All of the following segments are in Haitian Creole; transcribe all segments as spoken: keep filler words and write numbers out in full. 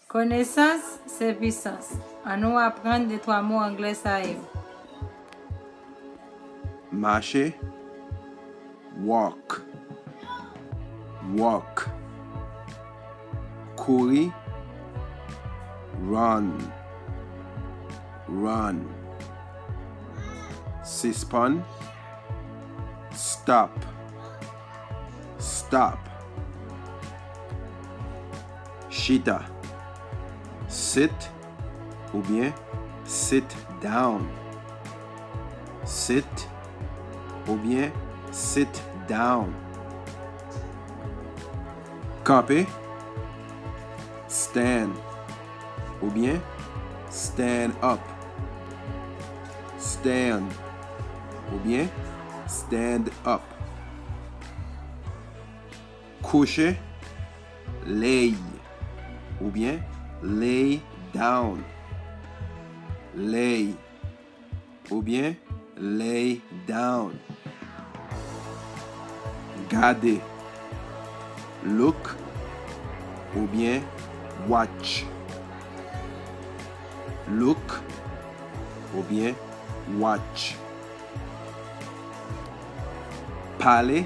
Konesans se pisans. Annou aprann de twa mo anglè sa yo. Mache, walk, walk. Kouri, run, run. Sispann, stop, stop. Chita, sit oubyen sit down. Sit oubyen sit down. Kanpe, stand oubyen stand up. Stand oubyen stand up. Kouche, lay oubyen lay down. Lay oubyen lay down. Gade, look oubyen watch. Look oubyen watch. Pale,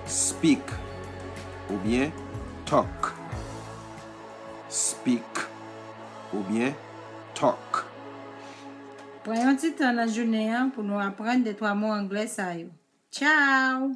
speak oubyen talk. Speak oubyen talk. Pran yon ti tan nan jounen an pou nou aprann de twa mo anglè sa yo. Tchao!